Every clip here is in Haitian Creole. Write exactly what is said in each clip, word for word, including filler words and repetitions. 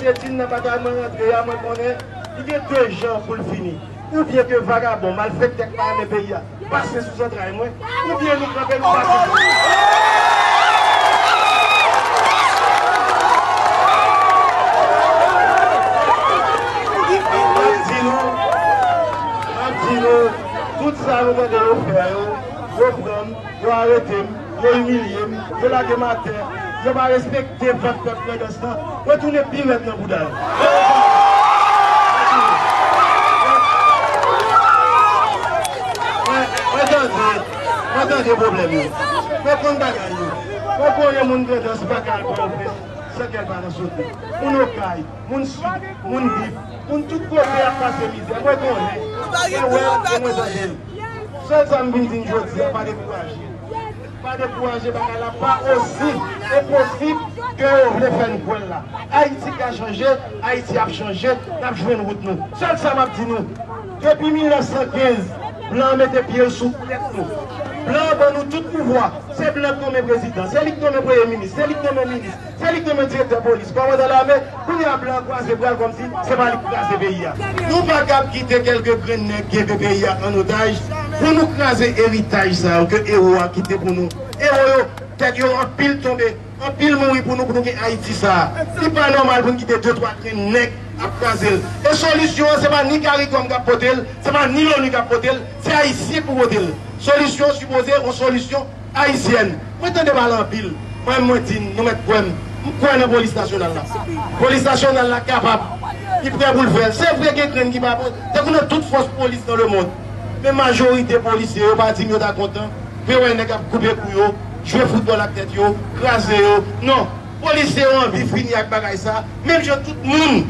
Etid nan pa ta mwen rantre a, mwen konnen li gen de jan pou l fini. Oubyen ke vagabon, malfektè k pa renmen peyi a, pase sou zantray mwen, oubyen nou kanpe, nou pase sou li. M ap di nou, m ap di nou, tout sa nou tande yo fè yo, yo pran m, yo arete m, yo imilye m, yo lage m atè, yo pa respekte vòt pèp Grandans lan. Retounen pi rèd nan bouda yo. Mwen, mwen tande, mwen tande pwoblèm yo. Mwen konn bagay yo. Mwen konnen moun Grandans pa ka al Pòtoprens san kè l pa nan sote. Moun Okay, moun Sid, moun Bif, moun tout kote ap pase mizè. Mwen konnen. Mwen wè l e mwen tande l. Sèl sa m vin di n jodi a, pa dekouraje. Pa dekouraje, bagay la pa osi enposib ke yo vle fè n kwè l la. Ayiti ka chanje, Ayiti ap chanje, n ap jwenn wout nou. Sèl sa m ap di nou, depi mil nèf san kenz, blan an mete pye l sou tèt nou. Blan an ban nou tout pouvwa. Se blan k nonmen prezidan, se li k nonmen premye minis, se li k nonmen minis. Se li k nonmen direktè polis, kòmandan lame, kounye a blan an kwaze bra l kòmsi se pa li k kraze peyi a. Nou pa kab kite kèlke grenn nèg kenbe peyi a an otaj pou nou kraze eritaj sa yo ke ewo a kite pou nou. Ewo yo, tèt yo anpil tonbe, anpil mouri pou nou, pou nou gen Ayiti sa a. Li pa nòmal pou n kite de twa grenn nèg ap kraze l. E solisyon an, se pa ni CARICOM k ap pote l, se pa ni loni k ap pote l, se Ayisyen k pou pote l. Solisyon an sipoze yon solisyon ayisyèn. Mwen tande pale anpil. Mwen, mwen di n, nou mèt kwè m. M kwè nan polis nasyonal la. Polis nasyonal la kapab. Li prè pou l fè l. Se vre gen grenn ki pa bon. Tankou nan tout fòs polis nan lemonn. Men majorite polisye yo pa di m yo ta kontan. Men wè nèg ap koupe kou yo, jwe foutbòl ak tèt yo, kraze yo. Non. Polisye yo anvi fini ak bagay sa. Menm jan tout moun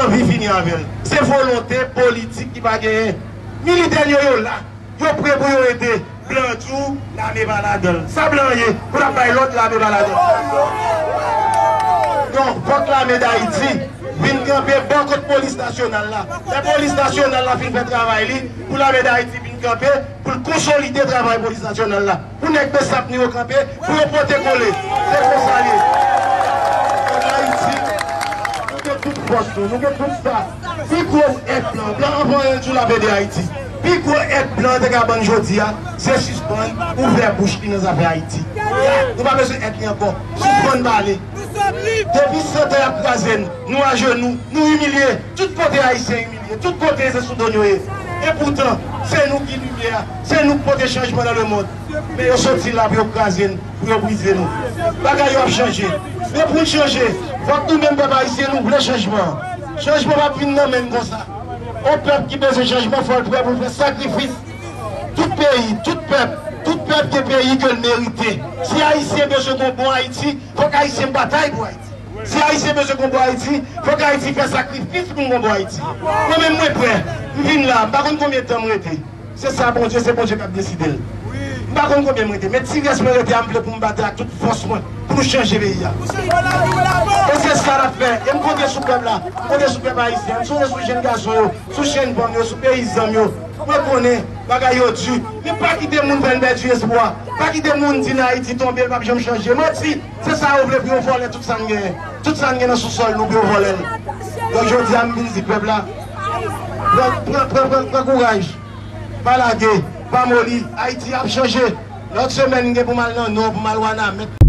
anvi fini avè l. Se volonte politik ki pa genyen. Militè yo, yo la. Yo pre pou yo ede. Blan an di w lame pa ladan l. Sa blan an ye? Pou l ap bay lòd lame pa ladan l. Donk, fòk lame Dayiti vin kanpe bò kot polis nasyonal la. Lè polis nasyonal la fin fè travay li, pou lame Dayiti vin kanpe, pou l konsolide travay polis nasyonal la. Pou nèg Besap nou yo kanpe, pou yo pote kole. Se konsa l ye. Ann Ayiti, nou gen tout fòs nou, nou gen tout sa. Pi gwo èd blan, blan an pa anyen di w l ap ede Ayiti. Pi gwo èd blan an te ka ban n jodi a, se sispann ouvè bouch li nan zafè Ayiti. Nou pa bezwen èd li ankò. Sispann pale. Depi sèt an y ap kraze n, nou ajenou, nou imilye. Tout kote Ayisyen imilye. Tout kote se sou do n yo ye. Epoutan, se nou ki limyè a. Se nou k pote chanjman nan lemonn. Men yo soti la pou yo kraze n, pou yo brize nou. Bagay yo ap chanje. Men pou n chanje, fòk nou menm pèp ayisyen, nou vle chanjman an. Chanjman p ap vin nan men n konsa. Yon pèp ki bezwen chanjman, fò l prè pou l fè sakrifis. Tout peyi, tout pèp, tout pèp gen peyi ke l merite. Si Ayisyen bezwen gon bon Ayiti, fòk Ayisyen batay pou Ayiti. Si Ayisyen bezwen gon bon Ayiti, fòk Ayiti fè sakrifis pou n gon bon Ayiti. Mwen menm, mwen prè. M vin la, m pa konn konbyen tan m rete. Se sa Bondye, se Bondye k ap deside l. M pa konn konbyen m rete, men ti rès mwen rete a, m vle pou m batay ak tout fòs mwen pou nou chanje peyi a. E se sa n ap fè. E m konte sou pèp la, m konte sou pèp ayisyen an, m sonje sou jenn gason yo, sou jenn fanm yo, sou peyizan m yo. Mwen konnen bagay yo di, men pa kite moun fè n pèdi espwa. Pa kite moun di n Ayiti tonbe, l p ap janm chanje. Manti! Se sa yo vle pou yo vòlè tout sa n genyen. Tout sa n gen nan sousòl nou pou yo vòlè l. Donk jodi a m vin di pèp la, pran, pran, pran, pran, pran kouraj. Pa lage, pa moli. Ayiti ap chanje. Lòt semèn m gen pou m al nan Nò, pou m al Wanament.